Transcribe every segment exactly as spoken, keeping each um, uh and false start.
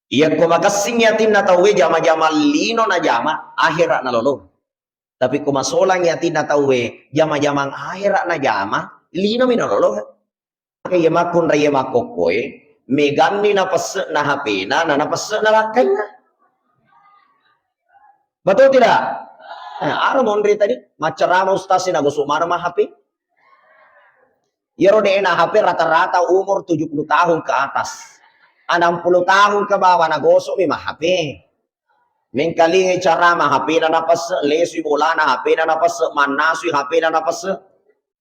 Iyakko makessing atinna tauwe jama-jamang lino najama, ahera nalolo. Tapi ko masolang atinna tauwe jama-jamang ahera najama, linomi nalolo. Iya makkunrai iya makkokkoe, meganni napesse'na H P-na, na napesse'na lakkainna. Betul tidak? Eh, aro monri tadi, maccarama ustaz si nagosok mana ma H P? Iyaro de'na H P rata-rata umur tujuh puluh tahun ke atas. Enam puluh tahun ke bawah nagosok mi ma H P. Mengkalingai carama H P-na napesse, lesui bolana H P-na napesse, mannasui H P-na napesse.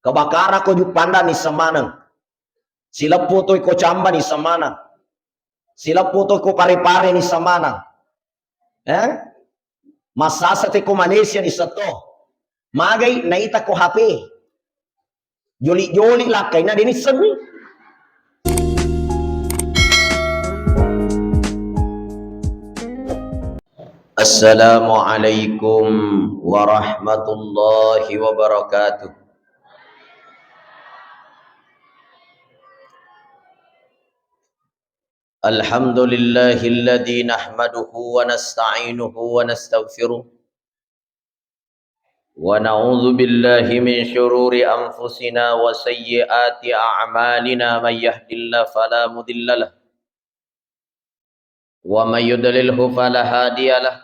Kebakara ko juppanda nisseng maneng. Sileppo toi ko camba nisseng maneng. Sileppo toi ko pare-pare nisseng maneng. Eh? Massasa te ko Malaysia nisseng to. Magai naita ko H P. Joli-joli lakkainna de nissenni. Assalamualaikum warahmatullahi wabarakatuh. Alhamdulillahilladzi nahmaduhu wa nasta'inuhu wa nastaghfiruh. ونعوذ بالله من شرور أنفسنا وسيئات أعمالنا. من يهد الله فلا مضل له ومن يضلله فلا هادي له.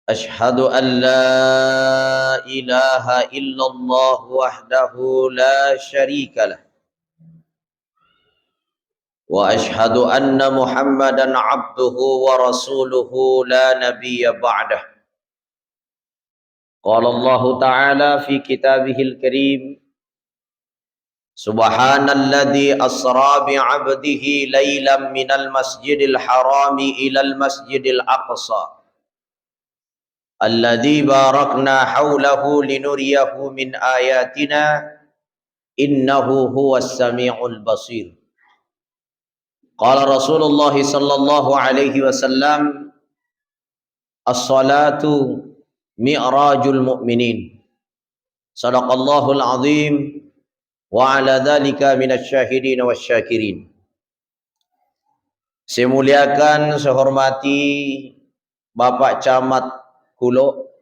أشهد أن لا إله إلا الله وحده لا شريك له. وأشهد أن محمدا عبده ورسوله لا نبي بعده. قال الله تعالى في كتابه الكريم: سبحان الذي أسرى بعبده ليلا من المسجد الحرام إلى المسجد الأقصى الذي باركنا حوله لنريه من آياتنا إنه هو السميع البصير. قال رسول الله صلى الله عليه وسلم: الصلاة معراج المؤمنين. صدق الله العظيم وعلى ذلك من الشاهدين والشاكرين. Saya muliakan, saya hormati Bapak Camat Kulo.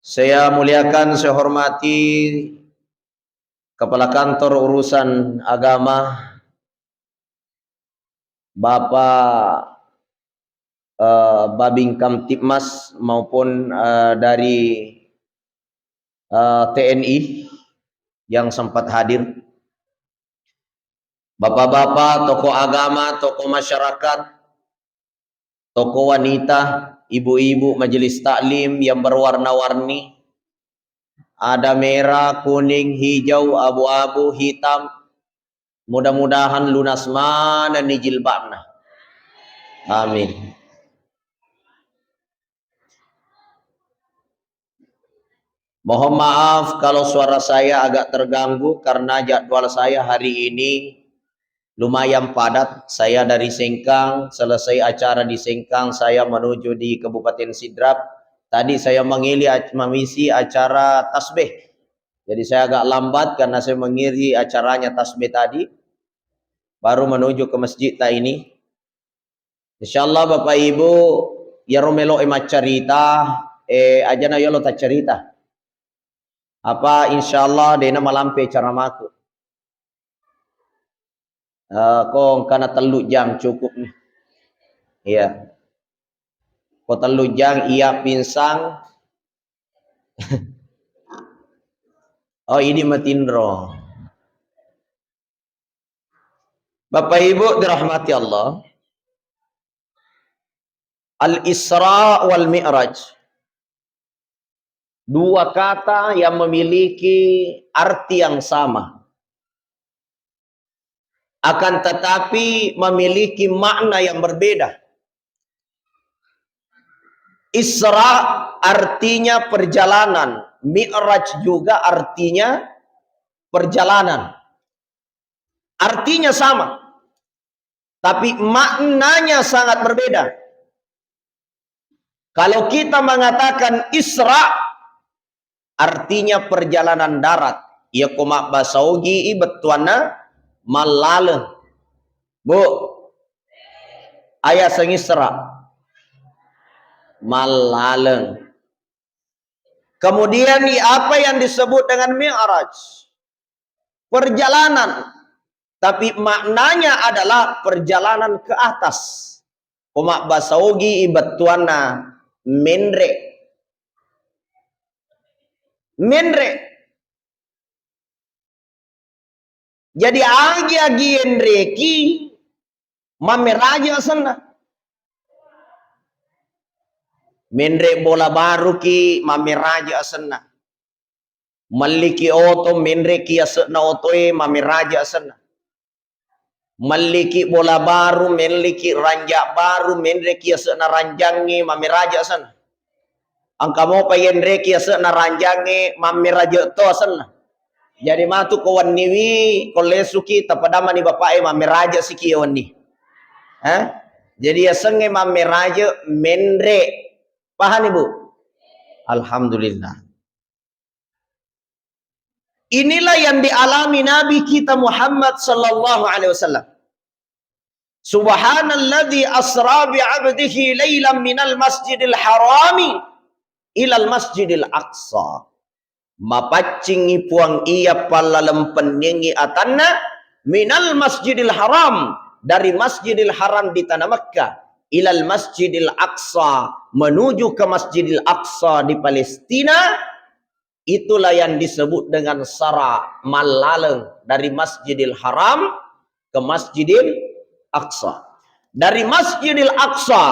Saya muliakan, saya hormati Kepala Kantor Urusan Agama, Bapak, eh, Babin Kamtibmas maupun, eh, dari, eh, T N I yang sempat hadir. Bapak-bapak, tokoh agama, tokoh masyarakat, tokoh wanita, ibu-ibu majelis taklim yang berwarna-warni, ada merah, kuning, hijau, abu-abu, hitam. Mudah-mudahan lunas manenni jilbabna. Amin. Mohon maaf kalau suara saya agak terganggu karena jadwal saya hari ini lumayan padat. Saya dari Sengkang, selesai acara di Sengkang, saya menuju di Kabupaten Sidrap. Tadi saya mengili ac-, mengisi acara tasbih. Jadi saya agak lambat karena saya mengisi acaranya tasbih tadi. Baru menuju ke masjid ta ini. Insyaallah Bapak Ibu, iyaro meloq e maccarita, eh, ajana yolo taccarita. Apa insyaallah deqna malampe caramaku. Eh, ko engkana tellu jang cukup nih. Iya. Ko tellu jang iya pinsang. Oh, ini matinro. Bapak Ibu dirahmati Allah, Al-Isra wal Mi'raj, dua kata yang memiliki arti yang sama, akan tetapi memiliki makna yang berbeda. Isra artinya perjalanan, Mi'raj juga artinya perjalanan. Artinya sama, tapi maknanya sangat berbeda. Kalau kita mengatakan Isra, artinya perjalanan darat. Iya ko mabbasa Ogi i bettuanna mallaleng. Bu, aya sengisra mallaleng. Kemudian, apa yang disebut dengan mi'raj? Perjalanan. Tapi maknanya adalah perjalanan ke atas. Ko mabbasa Ogi i bettuanna menre. Menre. Jadi, agi-agi enreki, mammeraja asenna. Menre bola baruki, mammeraja asenna. Melliki oto, menreki ase'na otoe, mammeraja asenna. Melliki bola baru, melliki ranja baru, menreki ase'na ranjangnge, mammeraja asenna. Engka mopa yenreki ase'na ranjangnge, mammeraja to asenna. Jadi matu ko wenniwi, ko lesuki, tapadamani bapa'e, mammeraja siki wenni. Hah? Jadi asengnge mammeraja menre. Paham, Ibu? Alhamdulillah. Inilah yang dialami Nabi kita Muhammad sallallahu alaihi wasallam. Subhanalladzi asra bi 'abdihi lailan minal masjidil harami ilal masjidil aqsa. Mapaccingi Puang Iya pallalempenniangngi atanna minal masjidil haram, dari Masjidil Haram di tanah Mekkah, ilal masjidil aqsa, menuju ke Masjidil Aqsa di Palestina. Itulah yang disebut dengan sara, mallaleng dari Masjidil Haram ke Masjidil Aqsa. Dari Masjidil Aqsa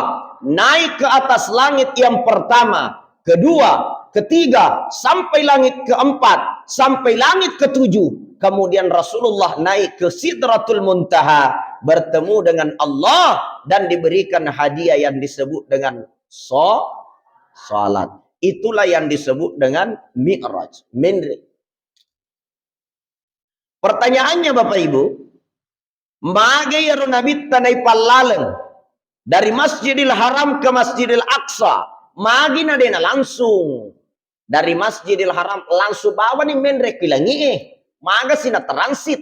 naik ke atas langit yang pertama, kedua, ketiga, sampai langit keempat, sampai langit ketujuh. Kemudian Rasulullah naik ke Sidratul Muntaha, bertemu dengan Allah dan diberikan hadiah yang disebut dengan so-, salat. Itulah yang disebut dengan mi'raj, menre. Pertanyaannya, Bapak Ibu, magi iyaro Nabitta naipallaleng dari Masjidil Haram ke Masjidil Aqsa? Magi na de' na langsung dari Masjidil Haram langsung bawani menre ki langi'e? Magasi na transit?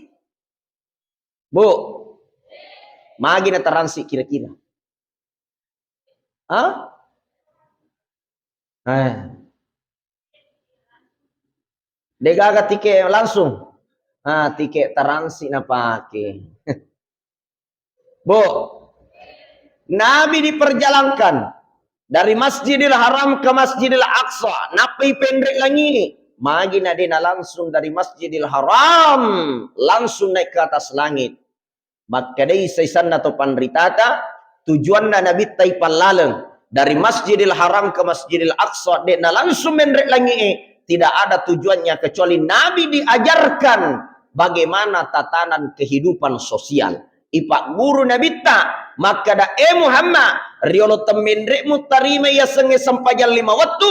Bu, magi na transit kira-kira? Hah? Eh. Degaga tiket langsung? Ah, tiket transit napake. Bu, Nabi diperjalankan dari Masjidil Haram ke Masjidil Aqsa, nappai penre' langi. Magi na de' na langsung dari Masjidil Haram langsung naik ke atas langit? Makkedai saisanna to panritata, tujuanna Nabitta ipallaleng dari Masjidil Haram ke Masjidil Aqsa, de' na langsung menre' langi'e, tidak ada tujuannya kecuali Nabi diajarkan bagaimana tatanan kehidupan sosial. Ipagguru Nabitta, makkeda, "E Muhammad, riolo temmenre'mu tarima yasengnge sempajang lima wettu,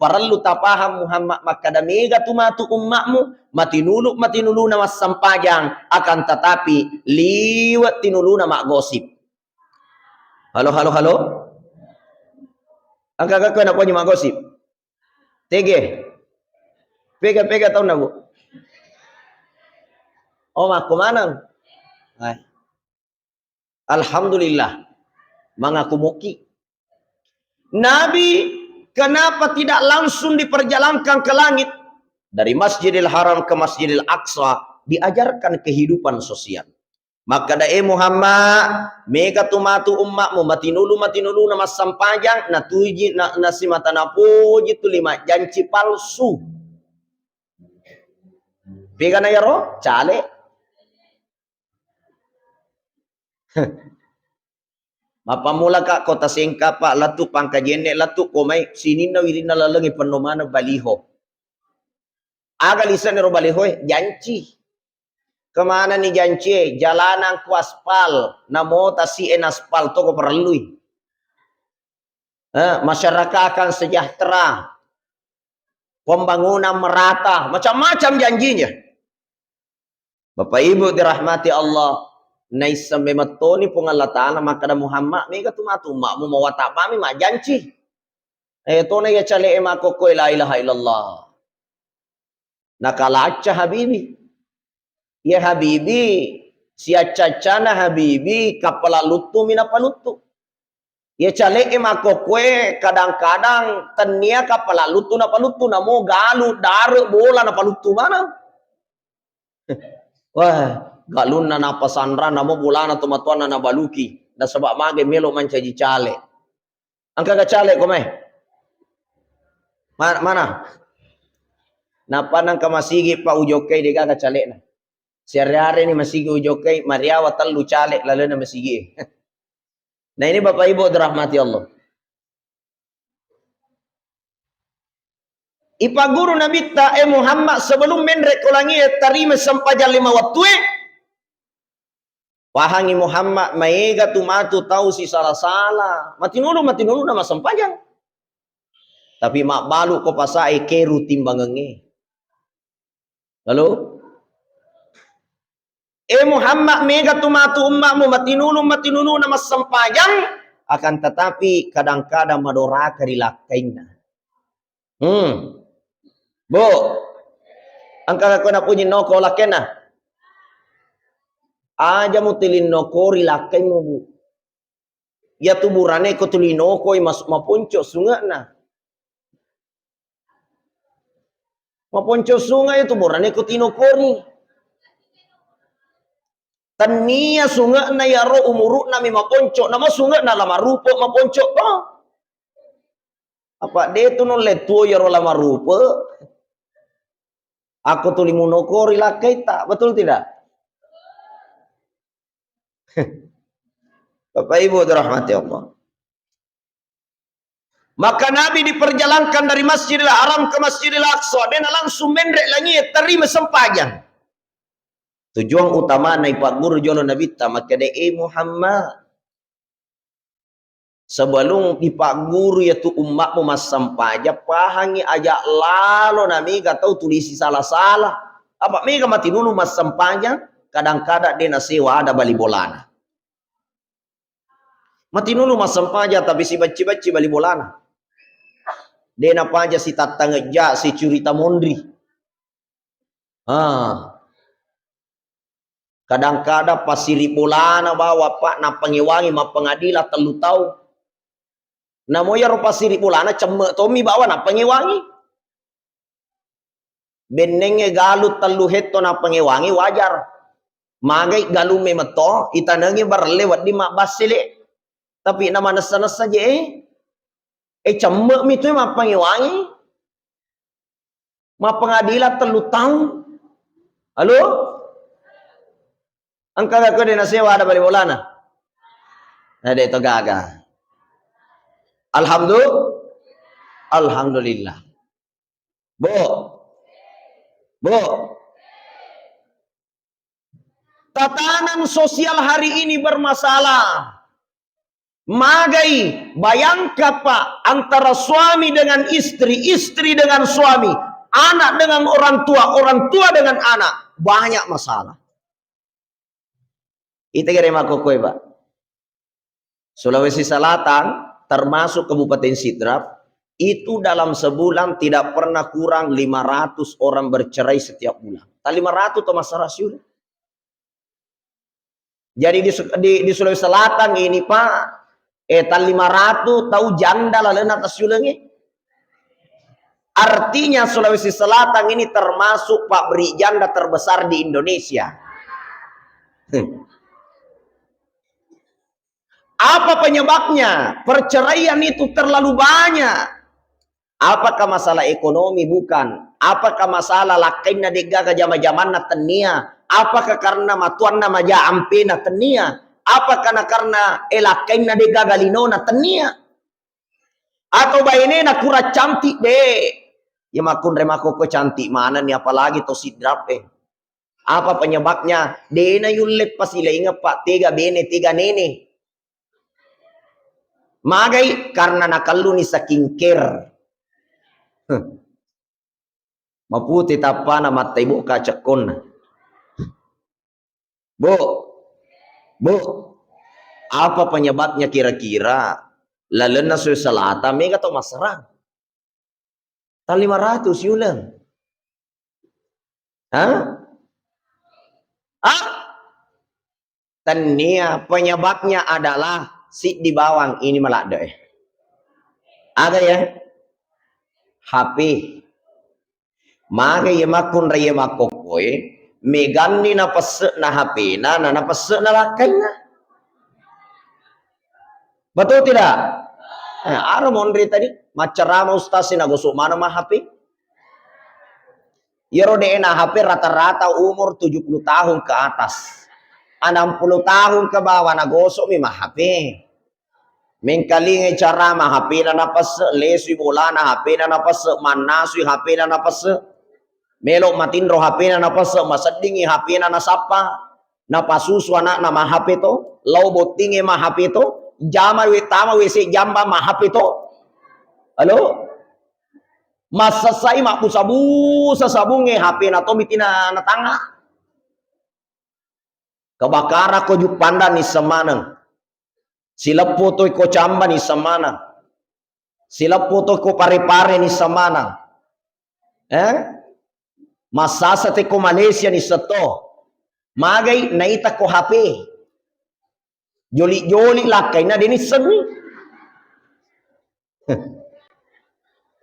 parellu tapaham Muhammad, makkeda mega tu matu umma'mu, matinulu, matinuluna massampajang, akan tetapi liwe' tinuluna maggosip." Halo, halo, halo? Engka, engka, engka napoji maggosip? Tege. Pega, pega taunna, Bu? Oh, makko maneng. Hai. Alhamdulillah. Mangaku muki. Nabi kenapa tidak langsung diperjalankan ke langit? Dari Masjidil Haram ke Masjidil Aqsa diajarkan kehidupan sosial. Makkeda, "E Muhammad, mega tu matu umma'mu, matinulu-matinuluna massampajang, natuji, na, nasimata napoji tuli majjanci palsu." Pegana yaro? Cale. Mappammulaka' kota Sengkapa', lettu' Pangkajenne', lettu' ko mai sininna wirinna lalengnge penno maneng baliho. Aga lise'na ro balihoe? Janci. Kemanani jancie? Jalanang ku aspal, namo tasi'e naspal to ko parellui. Eh, masyarakat akan sejahtera, pembangunan merata, macam-macam janjinya. Bapak Ibu dirahmati Allah, naisseng memettoni Puang Allah Ta'ala makkeda, "Muhammad, mega tu matu umma'mu mawatabbami majjanci. Eh, tona iya cale'e makkokkoe la ilaha illallah." Nakalacca Habibi. Iya Habibi, Siacca-accana Habibi, kappala luttumi napaluttu. Iya cale'e makkokkoe kadang-kadang tennia kappala luttu napaluttu, namo galu, dare, bola napaluttu maneng. Wah, galunna napasanrang, namo bolana tomatoanna nabaluki. Nasaba mage melo mancaji cale. Engkaga cale ko mai? Ma-, mana? Nappa nengka masigi pa ujokkai degaga cale'na. Siare-are ni masigi ujokkai, mariawa tellu cale lalena masigi. Nah, ini Bapak Ibu dirahmati Allah. Ipagguru Nabitta, "Eh Muhammad, sebelum menre ko langie tarima sempajang lima wattue, pahangi Muhammad, maega tu matu tau sisala-sala. Matinulu, matinulu na massempajang. Tapi mabbalu ko pasae keru timbangengnge." Lalu, "Eh Muhammad, mega tu matu ummamu matinulu, matinulu na massempajang, akan tetapi kadang-kadang madoraka ri lakkainna." Hmm. Bu, engka ko napuji noko lakkainna. Aja mutilinno ko ri lakkainmu, Bu. Iyatu burane ko tulinokoi mas-, maponco sunge'na. Maponco sunge' iyatu burane ko tinokori. Tennia sunge'na iyaro umuru'na mi maponco, namo sunge'na la marupe maponco to. Apa de tu nulle tuo iyaro la marupe? Aku tuli munokori lakkaita, betul tidak? Bapak Ibu dirahmati Allah. Maka Nabi diperjalankan dari Masjidil Haram ke Masjidil Aqsa, dena langsung menre langie tarima sempajang. Tujuan utama naipagguru jolo Nabitta, makkeda, "Eh Muhammad, sebelum dipagguru iyatu ummatmu massempajang, pahangi aja lalo na mega tau tulisi sala-sala. Apa mega matinulu massempajang, kadang-kadang de nasewa ada bali bolana. Matinulu massempajang tapi sibacci-bacci bali bolana. De napaja sitattangejja, sicurita monri." Ah. Kadang-kadang passiri bolana bawa, Pak, nappangewangi mappengadila tellu taung. Namo iyaro passiri bolana cemme tommi bawa nappangewangi. Bennengnge galu tellu hetto nappangewangi wajar. Magai galu memetto, itanengi barelle wedding mabbassele. Tapi namanessa-nessa je, eh. Eh, cemme mi tu mappangewangi. Mappengadila tellu taung. Halo? Engka gak kode nasewa ada bali bolana? Nah, de to gaga. Alhamdulillah. Alhamdulillah. Bu. Bu. Tatanan sosial hari ini bermasalah. Magai, bayangkan, Pak, antara suami dengan istri, istri dengan suami, anak dengan orang tua, orang tua dengan anak, banyak masalah. Ita gere makkokkoe, Pak. Sulawesi Selatan, termasuk Kabupaten Sidrap, itu dalam sebulan tidak pernah kurang lima ratus orang bercerai setiap bulan. Ta lima ratus to massara siuleng. Jadi di, di, di Sulawesi Selatan ini, Pak, eh, ta lima ratus tau janda lalena tasiulengi. Artinya Sulawesi Selatan ini termasuk pabrik janda terbesar di Indonesia. Apa penyebabnya? Perceraian itu terlalu banyak. Apakah masalah ekonomi? Bukan. Apakah masalah lakkainna de'gaga jama-jamanna? Tennia. Apakah karena matuanna maja ampena? Tennia. Apakah na karena, eh, lakkainna de'gaga linona? Tennia. Atau bainena kurang cantik, de'. Ya makkunrai makkokko cantik manenni, apalagi to Sidrap, eh. Apa penyebabnya? De'na yulle pasilaingeng, Pak, tega bene, tega nene. Magai? Karena nakelluni skincare. Huh. Mapute tappana, mattai boka cekkonna. Bu, Bu, apa penyebabnya kira-kira? Lalenna Sulawesi Selatan mega to massarang. Ta lima ratus siuleng. Hah? Ah? Tennia, penyebabnya adalah siddi bawang ini maladde e. Aga ya? H P. Mage ye makkunrai ye makkokkoe, meganni napesse'na H P-na, na napesse'na lakkainna. Betul tidak? Eh, aro monri tadi, maccarama ustaz si nagosok mana ma H P? Yero D N A H P rata-rata umur tujuh puluh tahun ke atas. Enam puluh tahun ke bawah nagosok mi ma H P. Mengkalingai carama H P-na napesse, lesui bolana H P-na napesse, mannasui H P-na napesse. Melo matinro H P-na napesse, maseddingi H P-na nasappa. Napasusu anakna ma H P to, lao bottinge ma H P to, jama we tama W C jamba ma H P to. Halo? Massessai mabbusa-busa sabungnge, H P-na to mitina natanga. Kebakarakko Juppandang nisseng maneng. Sileppo to ko Camba nisseng maneng. Sileppo to ko Pare-Pare nisseng maneng. Eh? Massasa te ko Malaysia nisseng to. Magai naita ko H P. Joli-joli lakkainna de nissengngi.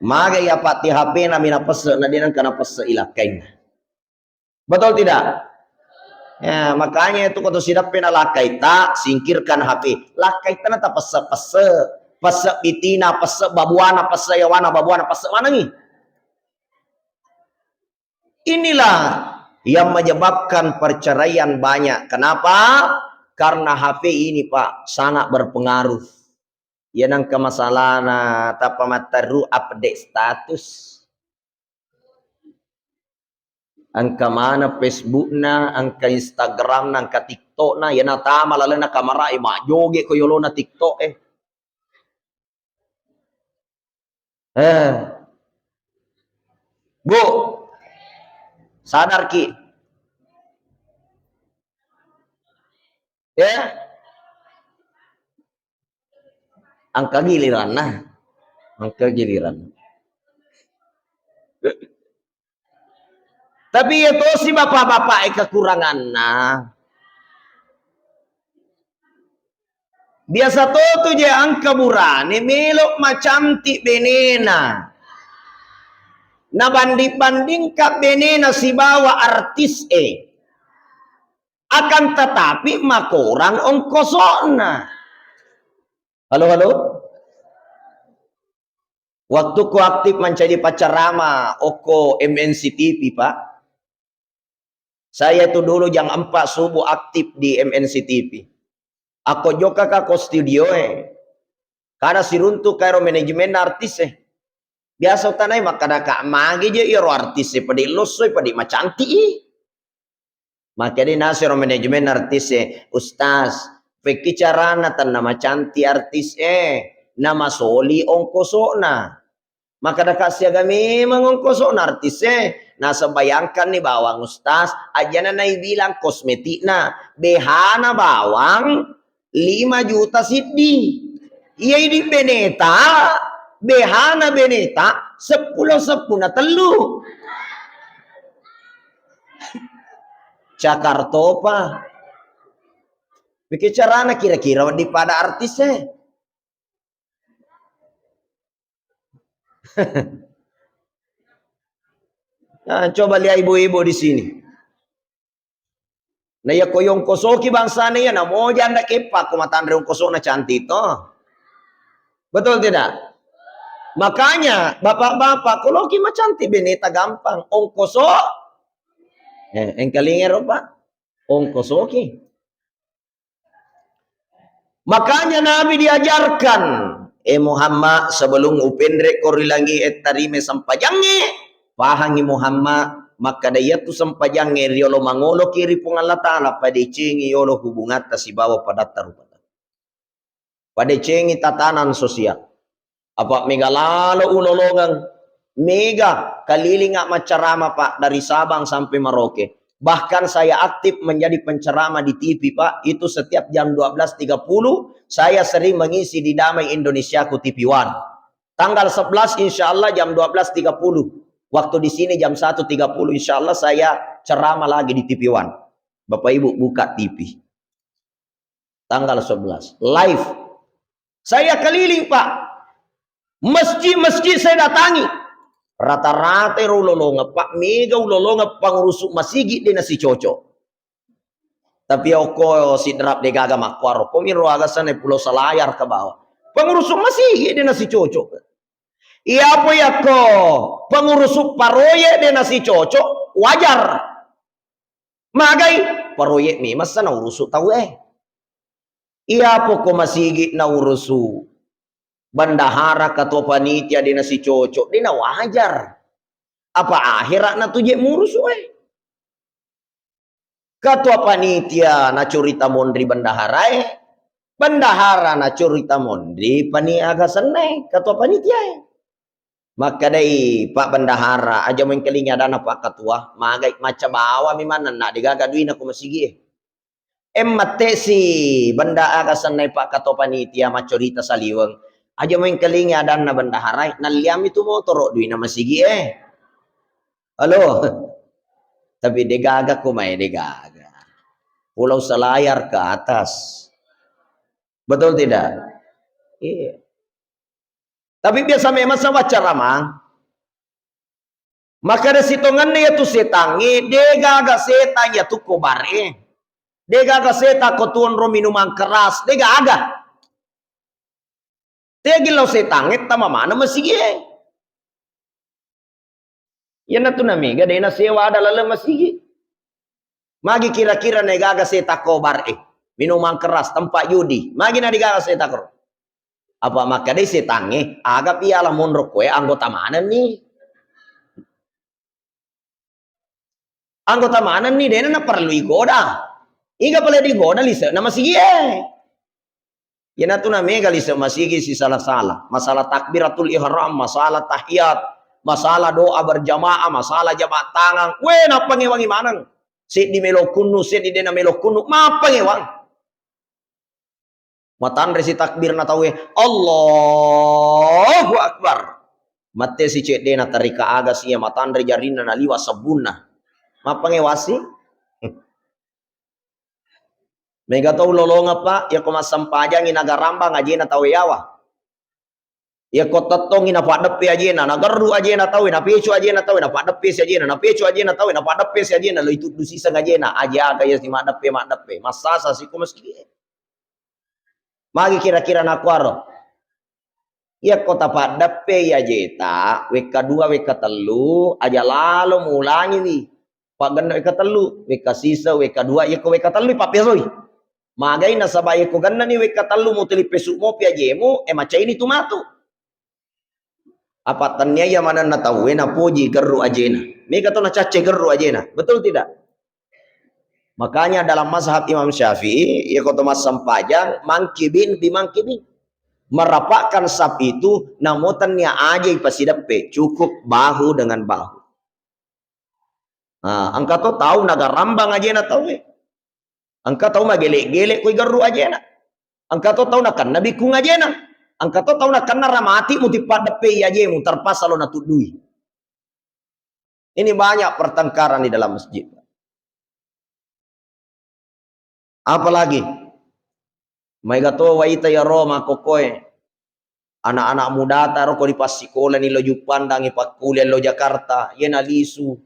Magai apa ti H P-na mi napesse, na de nengka napesse i lakkainna. Betul tidak? Ya, makanya itu kau sidappena lakkaita, singkirkan H P. Lakkaita na tapesse-pesse, pesse bitina, pesse babuana, pesse yawana, babuana, pesse manengi. Inilah yang menyebabkan perceraian banyak. Kenapa? Karena H P ini, Pak, sangat berpengaruh. Ya, nangka masalahna tappa matteru update status. Engka mana Facebookna, engka Instagramna, engka TikTokna, ya natama lalena kamara e, majjoge ko yolona TikTok e. Eh. Bu, sadarki. Ya. Engka giliranna. Engka giliranna. Tapi ya tosi bapak-bapak e kekuranganna. Biasa to tu je engka burane melo macantik benena. Nabanding-bandingkan benena sibawa artis e. Akan tetapi makorang ongkosokna. Halo, halo? Waktu ku aktif menjadi pacarama oko M N C T V, Pak. Saya itu dulu jam empat subuh aktif di M N C T V. Ako jokka ka ko studio e. Kada siruntu kairo manajemen artis e. Biasa utanai makkadaka magi je iyaro artis e, padi lossoi, padi macantik i. Makkeda nasero manajemen artis e, "Ustaz, pekki carana tenna macantik artis e, namasoli ongkosokna." Makkadaka siaga memang ongkosokna artis e, naseng bayangkanni bawang Ustaz, ajana naibilang kosmetikna, behana bawang, lima juta siddi. Iya idi beneta, behana beneta, seppulo seppuna tellu. Jakarta pa. Pekki carana kira-kira wedding pada artis e. Nah, coba lihat ibu-ibu di sini. Nah, iya ko yongkosoki bangsana iya, namo janda keppa ko matanre ongkosokna cantik to. Betul tidak? Makanya, bapak-bapak, ko loki macantik beneta gampang. Ongkosok. Eh, engkalinga ro, Pak. Ongkosoki. Makanya Nabi diajarkan, "Eh Muhammad, sebelum upenrekko ri langi e tarime sempajangnge, pahangi Muhammad, makkada iyatu sempajangnge riolo mangoloki ri Puang Allah Ta'ala, padecengi yolo hubungatta sibawa padatta rupata. Padecengi tatanan sosial." Apa mega lalo ulolongeng, mega kelilinga maccarama, Pak, dari Sabang sampai Merauke. Bahkan saya aktif menjadi penceramah di T V, Pak, itu setiap jam dua belas tiga puluh saya sering mengisi di Damai Indonesiaku T V One. Tanggal sebelas insya Allah jam dua belas tiga puluh. Waktu di sini jam satu tiga puluh insya Allah saya ceramah lagi di T V One. Bapak Ibu buka T V. Tanggal sebelas. Live. Saya keliling, Pak. Masjid-masjid saya datangi. Rata-rata ero ulolongeng, Pak, mega ulolongeng pangurusuk masigi de' nasicocok. Tapi okko Sidrap de' gaga makkuaro. Komi ro aga sana Pulau Selayar ke bawah. Pangurusuk masigi de' nasicocok. Iya apa yakko pangurusuk paroyek de' nasicocok, wajar. Magai, paroyek memang sana urusuk tau e. Iya apa ko masigi naurusu bendahara, ketua panitia de' nasicocok, de' nawajar. Apa akhirat na tu je murusu e. Ketua panitia nacurita monri bendahara e, bendahara nacurita monri pani aga senna e, ketua panitia e. Makkedai Pak Bendahara, aja mengkelingi adanna Pak Ketua, magai macca bawami manenna de' gaga duina ko masigi e. Emmattesi benda aga sennai Pak Ketua Panitia maccorita saliweng. Aja mengkelingi adanna bendahara e, nalliammi tu motoro duina masigi e. Halo. Tapi de' gaga ko mai de' gaga. Pulau Selayar ke atas. Betul tidak? Iya. Tapi biasa memang sawah ceramah. Makkeda sitongenna iyatu setangnge, de' gaga setang iyatu kobar e. De' gaga setang ko tuonro minumang keras, de' gaga. Tegi lao setangnge tama maneng masigi e. Iyanatu namega de' nasewa ada laleng masigi. Magi kira-kira na de' gaga setang kobar e, minumang keras, tempat judi. Magi na de' gaga setang kobar. Apa makkedai setangnge, aga piala monro koe anggota manenni. Anggota manenni, de' na naparellu igoda. Iga pale digoda lise'na masigi e. Iyanatu namega lise' masigi sisala-sala. Masalah takbiratul ihram, masalah tahiyat, masalah doa berjamaah, masalah jama' tangang. We, nappangewangi maneng. Seddi melo kunnu, seddi de' namelo kunnu, mappangewang. Matanre si takbirna tauwe, Allahu Akbar. Mette si ceddena tarika aga sia matanre jarinna naliwa sebbunna. Mappangewasi? Mega tau lolongeng, Pak, yako massempajangi nagarambang ajena tau yawa. Yako tettongi napaddeppe ajena, nagerru ajena tau, napecu ajena tau, napaddeppe si ajena, napecu ajena tau, napaddeppe si ajena, lo ituddu siseng ajena, aja aga iya si maddeppe, maddeppe, massasa si ko masigi e. Magi kira-kira nakuaro? Iyakko tapaddeppe ajeta, wekka dua, wekka tellu, aja lalo mulangiwi. Paggenna wekka tellu, wekka siseng, wekka dua, iyakko wekka tellu, pappesoi. Magai nasaba iyakko gennani wekka tellu mutuli pesu mopi ajemu, e macaini tu matu. Apa tennia iya manenna tauwe napoji gerru ajena. Mega to nacacce gerru ajena. Betul tidak? Makanya dalam mazhab Imam Syafi'i, iya ko to massempajang, mangkibin bi mangkibin. Merapatkan saf itu, namo tennia ajai pasideppe, cukup bahu dengan bahu. Ah, engka to tau nagarambang ajena tauwe. Engka tau magele-gele koi gerru ajena. Engka to tau nakenna bikung ajena. Engka to tau nakenna ramati muti paddeppe ajemu, terpaksa lo natuddui. Ini banyak pertengkaran di dalam masjid. Apalagi maega to waita iyaro makkokkoe, anak-anak mudata ro ko dipassikolani lo Juppandang, ipakkuliah lo Jakarta, iyena lisu.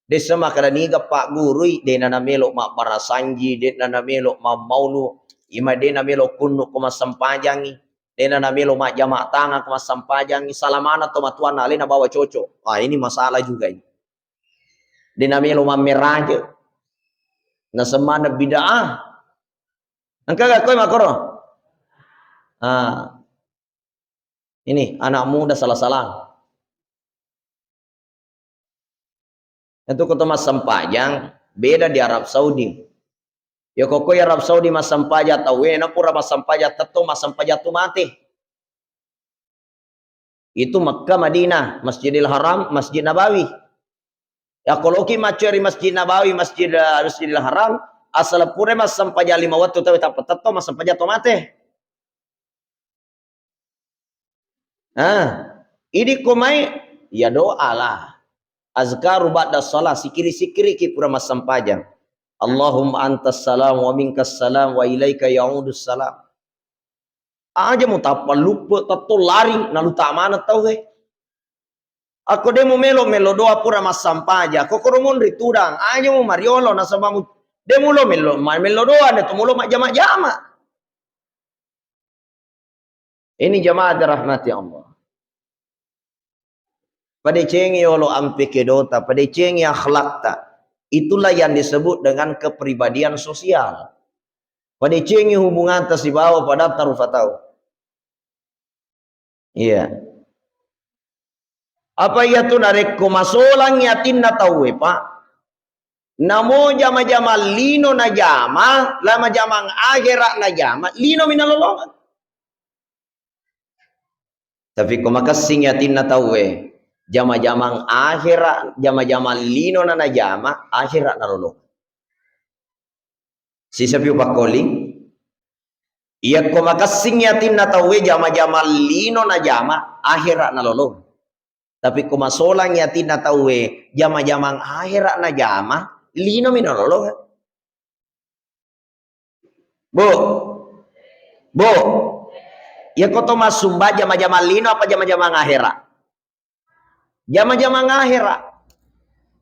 Dessa makkeda niga paggurui, de'na namelo mabbarasanji, de'na namelo mammaulu, ima de'na melo kunnu ko massempajangi, de'na namelo majjama tangang ko massempajangi, salamana to matuanna alena bawa cocok. Ah, ini masalah juga ini. De'na melo mammeraje. Nasemmanna bid'ah. Engka ga koe makkoro? Ah. Ini anak muda salah-salah. Itu ko to massempajang, beda di Arab Saudi. Ya ko ko Arab Saudi massempajang tauwe, na pura massempajang tetto, massempajang tu mate. Itu Mekah, Madinah, Masjidil Haram, Masjid Nabawi. Ya ko loki maccoe ri Masjid Nabawi, Masjid, Masjidil Haram, asal pura massempajang lima wettu tauwe, tappa tetto massempajang to mate. Ah, idi ko mai, ya doalah. Azkaru ba'da shalah, sikiri-sikiriki pura massempajang. Allahumma antas salam wa minkas salam wa ilaika ya'udus salam. Aja mutappa luppe tetto lari nalu tamana tauwe. Akko de mu melo-melo doa pura massampaja, ko koro monri tudang, aja mu mariolo nasaba mu de mulo melo, ma-, melo doa de to mulo majjama-jama. Ini jamaah dirahmati Allah. Padecengi yolo ampe kedota, padecengi akhlakta. Itulah yang disebut dengan kepribadian sosial. Padecengi hubunganta sibawa padatta rufa tau. Iya. Apa iya tu narekko masolangngi atinna tauwe, Pak? Namo jama-jamang lino najama, la majamang akhera najama, linomi nalolongeng. Tapi ko makessing atinna tauwe, jama-jamang akhera, jama-jamang lino na najama, akhera nalolongeng. Sisa piu pakkoling, iyakko makessing atinna tauwe jama-jamang lino najama, akhera nalolongeng. Tapi ko masolang atinna tauwe jama-jamang akhera najama, linomi nalolongeng. Bu, bu, iyakko to massumbang jama-jamang lino apa jama-jamang akhera? Jama-jamang akhera.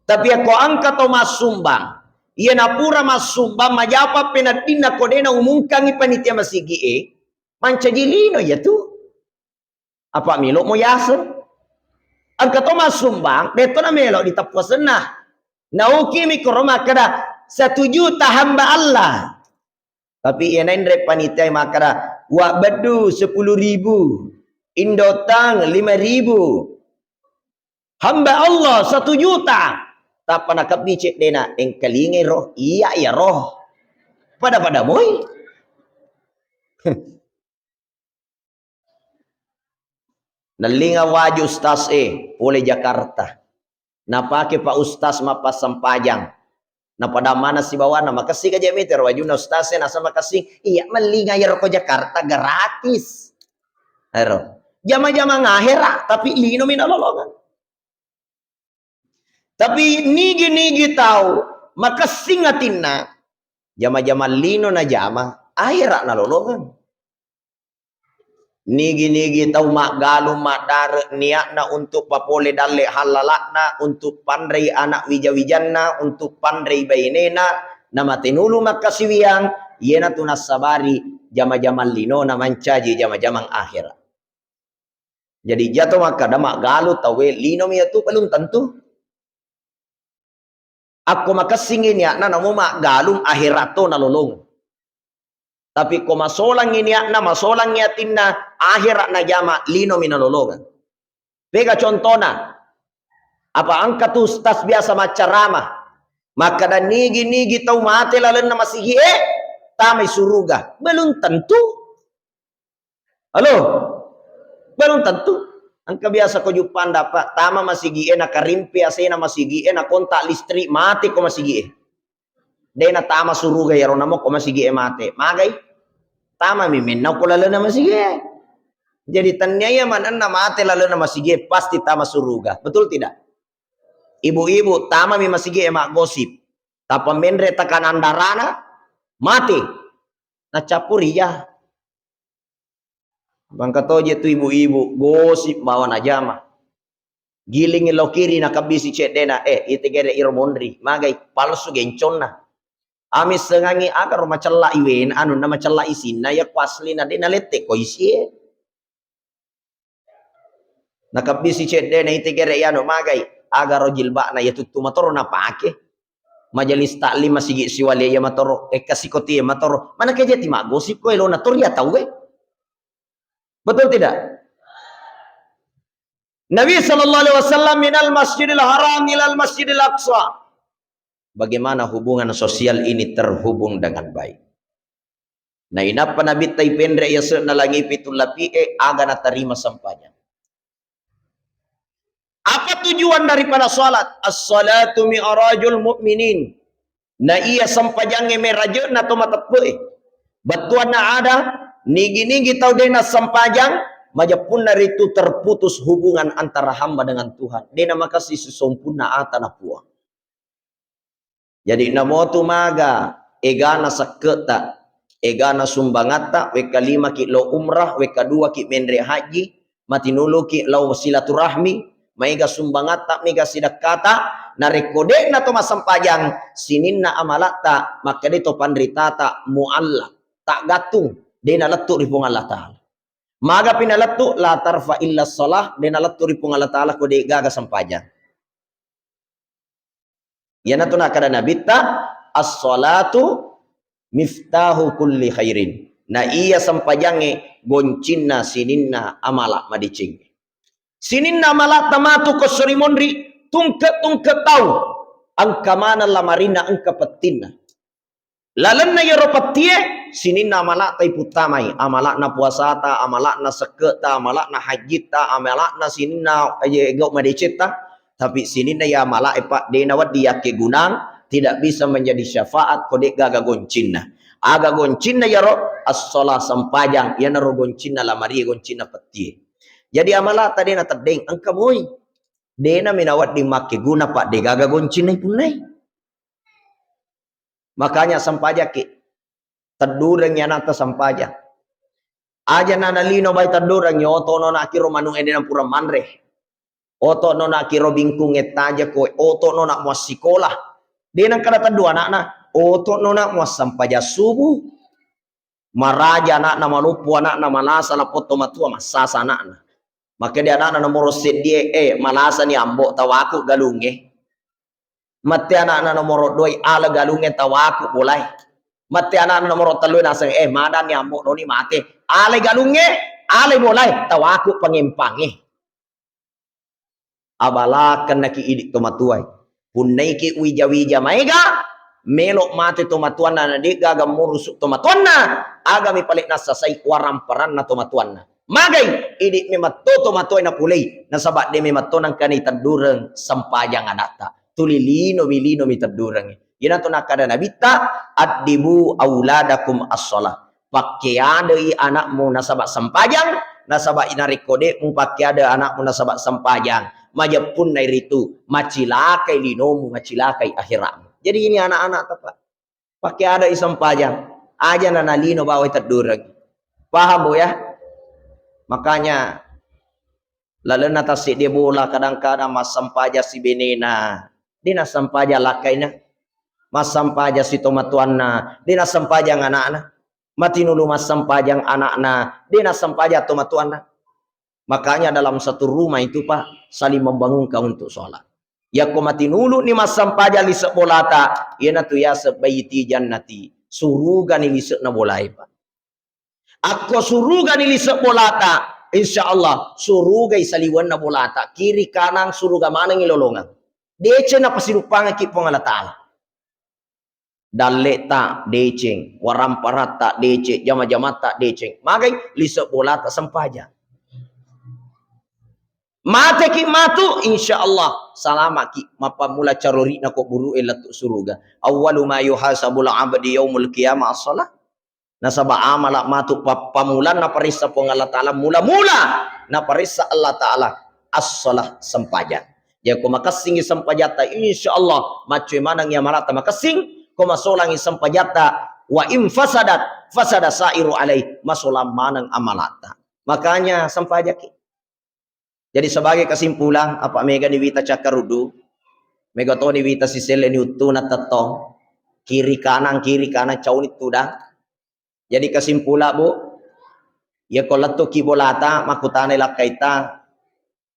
Tapi akko engka to massumbang, iya napura massumbang majapa peneddinna ko de naumungkangi panitia masigi'e, mancaji lino iyatu. Apa melo mo yaseng? Engka to massumbang, de to namelo diteppu asenna. Naukimi koro makkeda, "Satu juta hamba Allah." Tapi iya naenre panitia makkeda, "Wa beddu sepuluh ribu, Indotang lima ribu." Hamba Allah satu juta. Tappa nakebbi ceddena, "Engkalingai roh." "Iya, iya roh." Pada-pada moi. Nellinga waju ustaz e, pole Jakarta. Napake Pak Ustaz mappassampajang. Napada mana sibawana, makessing aja meter wajunna ustaz e, nasa makessing, iya mellinga iyaro ko Jakarta gratis. Ero. Jama-jamang akhera, tapi linomi nalolongeng. Tapi nigi-nigi tau makessing atinna, jama-jamang lino najama, akhera nalolongeng. Nigi-nigi tau maggalung maddare niatna untuk papole dalle hallala'na, untuk panrei anak wija-wijanna, untuk panrei bainena, namatenulu makkasiwiang, iyanatu nassabari jama-jamang linona mancaji jama-jamang akhera. Jadi, jato makkada maggalung tauwe linomi iyatu, belum tentu. Akko makessingngi niatna, namo maggalung, akhera to nalolongeng. Tapi ko masolangngi niatna, masolangngi atinna, akhera najama, linomi nalolongeng. Pega contona, apa engka tu ustaz biasa maccarama, makkada nigi-nigi tau mate lalenna masigi'e, tamai suruga. Belum tentu. Halo? Belum tentu. Engka biasa ko juppanda, Pak, tama masigi'e, nakarimpe asena masigi'e, nakontak listrik, mate ko masigi'e. De natama suruga iyaro namo ko masigi'e mate. Magai? Tamami mennau ko lalenna masigi'e. Jadi, tenniaya manenna mate lalenna masigi'e, pasti tama suruga. Betul tidak? Ibu-ibu, tamami masigi'e maggosip. Tappa menre tekanan darana, mate. Nacappuri ja. Mangka toje tu ibu-ibu, gosip bawa najama. Gilingi lao kiri, nakabbisi ceddena, eh, itegere iro monri, magai, palsu genconna. Amissengangi, agaro macella iwena, anu, na macella isinna, ya ku aslina de nalette ko isie. Nakabbisi ceddena, itegere iyanu magai, agaro jilba'na iya tuttu matoro napake. Majelis taklim masigi siwali iya matoro, ekka sikoti iya matoro. Mana kejati maggosip ko elona tori ya tauwe. Betul tidak? Nabi sallallahu alaihi wasallam minal Masjidil Haram ilal Masjidil Aqsa. Bagaimana hubungan sosial ini terhubung dengan baik? Nainappa Nabitta ipenre yase'na langi pitu lapi'e, aga natarima sempajang. Apa tujuan daripada salat? As-salatu mi'rajul mu'minin. Na iya sempajangnge meraje'na to mateppe'e. Bettuanna ada, nigi-nigi tau de nassempajang, majeppunna ritu terputus hubungan antara hamba dengan Tuhan. De namakessing sisompunna ata na Puang. Jadi namotu maga egana sekke'ta, egana sumbangatta, wekka lima ki lao umrah, wekka dua ki menre haji, matinulu ki lao silaturahmi, maega sumbangatta, mega sidekkata, narekko de'na to massempajang, sininna amalatta, makkeda to panritata mualla, taggattung, de' nalettu ri Puang Allah Ta'ala. Magapi nalettu? La tarfa illa shalah, de' nalettu ri Puang Allah Ta'ala ko de' gaga sempajang. Iyanatu nakkeda Nabitta, "As-shalatu miftahu kulli khairin." Na iya sempajangnge goncinna sininna amala madeceng. Sininna amalatta matu ko sori monri, tungke-tungke tau. Engka maneng lamarinna, engka pettinna. Lalenna iyaro pettie, sininna amalatta iputtamai, amala'na puasata, amala'na sekke'ta, amala'na hajjitta, amala'na sininna, eh, gau madecetta, tapi sininna iya amala e, Pak, de' nawedding yakkegunang, tidak bisa menjadi syafaat ko de' gaga goncinna. Aga goncinna iyaro? As-shalah, sempajang, iyanaro goncinna lamarie, goncinna pettie. Jadi amalatta de' nateddeng, engka moi. De' nami nawedding makkeguna, Pak, de' gaga goncinna ipunnai. Makanya sempajakki. Teddurengngi anakta sempajang. Aja nana lino bai teddurengngi, oto nona kiro manu ede nampura manre. Oto nona kiro bingkung ettaja koe, oto nona muassikola. De' nengkada teddu anakna, oto nona muassempajang subuh. Maraja anakna, maloppo anakna, malasa lappo to matua, massasa anakna. Makkeda anakna nomoro seddie, eh, malasani ambo, tawaku galungnge. Mette anakna nomoro dua, ale galungnge, tawaku bolae. Mette anakna nomoro tellu, naseng, eh, madanni ambo, noni mate. Ale galungnge, ale bolae, tawaku pangempangnge. Abalakennaki idi tomatuae. Punnaiki wija-wija maega, melo mate tomatuanna, na de'gaga murusu tomatuanna, agami pale nassasai waramparanna tomatuanna. Magai, idi memetto tomatuae napulei, nasaba de memetto nangkani teddureng sempajang adatta. Tuli linomi, linomi teddurengngi. Iyanatu nakkada Nabitta, "Addibu auladakum as-shalah." Pakkeadei anakmu nasaba sempajang, nasaba narekko de mupakkeade anakmu nasaba sempajang, majeppunna iritu macilakai linomu, macilakai akhiratmu. Jadi ini anak-anak, Pak. Pakkeadei sempajang, aja nana lino bawai teddureng. Paham, Bu, ya? Makanya lalenna tasseddi bola kadang-kadang massempajang si benena, de nassempajang lakkaina. Massempajang si tomatuanna, de nassempajang anakna. Matinulu massempajang anakna, de nassempajang tomatuanna. Makanya dalam satu rumah itu, Pak, saling membangunkan untuk sholat. Yakko matinulu ni massempajang lise bolata, iyanatu yaseng baiti jannati, surugani lise'na bolae, Pak. Akko surugani lise bolata, insya Allah surugai saliwenna bolata, kiri kanang suruga manengi lolongeng. Deceng napasiruppangekki Puang Allah Ta'ala. Dalle'ta deceng, waramparatta deceng, jama-jamatta deceng. Magai lise bolata sempajang. Mateki matu, insya Allah salamaki. Mappammula carori'na ko buru'e lettu suruga. Awwalu ma yuhasabul abdi yaumul qiyamah as-shalah. Nasaba amala matu pappamulanna paressa Puang Allah Ta'ala, mula-mula naparessa Allah Ta'ala as-shalah, sempajang. Jadi ko makessingi sempajatta, insya Allah maccoi manengi amalatta makessing. Ko masolangi sempajatta, wa in fasadat fasada sairu alaih, masolang maneng amalatta. Makanya sempajaki. Jadi sebagai kesimpulan, apa mega ni wita cakkaruddu, mega toni wita siselle ni uttuna tettong, kiri kanan, kiri kanan, cauni tudang. Jadi kesimpulan, Bu, ya ko lettuki bolata, makkutanai lakkaita,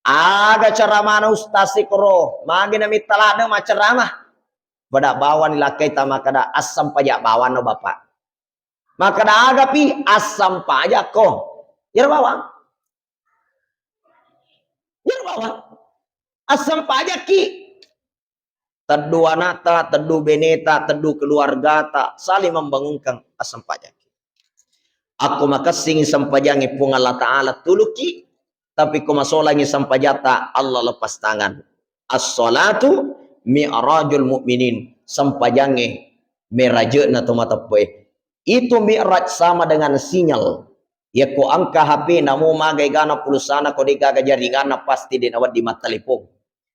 aga caramana ustaz sikoro, magi namitta ladde maccarama. Pada bawani lakkaita makkada, assampaja bawanno Bapak. Makkada agapi, assampajakko. Iyaro bawang. Iyaro bawang. Assampajakki. Teddu anakta, teddu beneta, teddu keluargata, saling membangunkan, assampajakki. Akko makessingi sempajangi Puang Allah Ta'ala tuluki, tapi ko masolangi sempajatta, Allah lepas tangan. As-salatu mi'rajul mu'minin, sempajange meraje'na to mateppe'e. Itu mi'raj sama dengan sinyal. Yakko engka H P namo magai gana pulsana ko de gaga jaringanna pasti de nawedding mattelepon.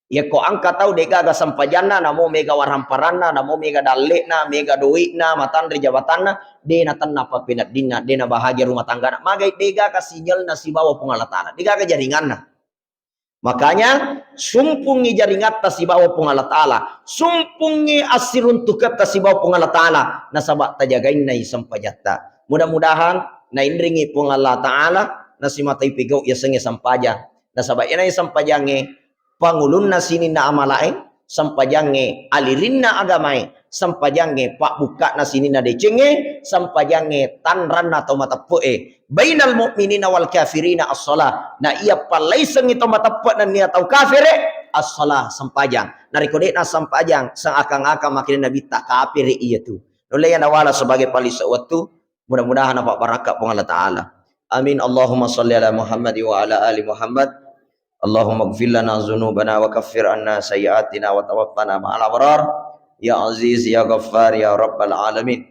Yekko engka tau degaga sempajanna, namo mega waramparanna, namo mega dalle'na, mega doi'na, matanre jabatanna, de natenna pappeneddinna, de nabahagia rumah tanggana. Magai degaga sinyalna sibawa Puang Allah Ta'ala, degaga jaringanna. Makanya, sumpungngi jaringatta sibawa Puang Allah Ta'ala, sumpungngi assiruntuketta sibawa Puang Allah Ta'ala, nasaba tajagainnai sempajatta. Mudah-mudahan nainringi Puang Allah Ta'ala, nasimatai pigau yasengnge sempajang. Nasaba iyana sempajangnge pangulunna sininna amalae, sempajangnge alirinna agamae, sempajangnge pabbukka'na sininna decengnge, sempajangnge tanranna tau mateppe'e. Bainal mu'minina wal kafirina as-shalah. Na iya pallaisengngi tau mateppe' nennia tau kafere, as-shalah, sempajang. Narekko de'na sempajang, seakan-akan makkedai Nabitta kafere iyatu. Nulle iya nawala sebagai palise' wettu, mudah-mudahan napabbarakka Puang Allah Ta'ala. Amin. Allahumma salli ala Muhammad wa ala ali Muhammad. Allahumma ighfir lana dzunubana wa kaffir anna sayyi'atina wa tawaffana ma'al abrar. Ya Aziz, ya Ghaffar, ya Rabbal Alamin.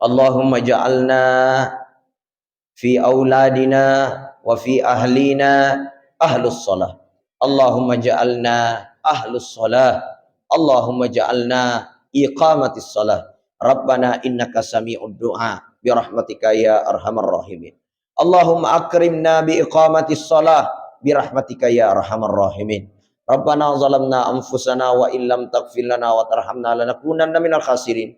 Allahumma ja'alna fi auladina wa fi ahlina ahlus shalah. Allahumma ja'alna ahlus shalah. Allahumma ja'alna iqamatis shalah. Rabbana innaka sami'ud du'a, bi rahmatika ya arhamar rahimin. Allahumma akrimna bi iqamatis shalah, bi rahmatika ya arhamar rahimin. Rabbana zalamna anfusana wa illam taghfir lana wa tarhamna lanakunanna minal khasirin.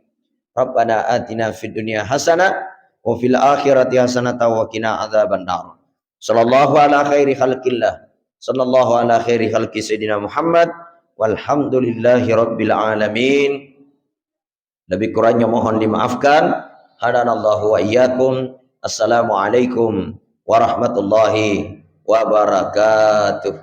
Rabbana atina fid dunya hasanah wa fil akhirati hasanatan wa qina adzabannar. Sallallahu ala khairi khalqillah. Sallallahu ala khairi khalqi Sayyidina Muhammad. Walhamdulillahi rabbil alamin. Lebih kurangnya mohon dimaafkan. Hadanallahu wa iyyakum. Assalamualaikum warahmatullahi wabarakatuh.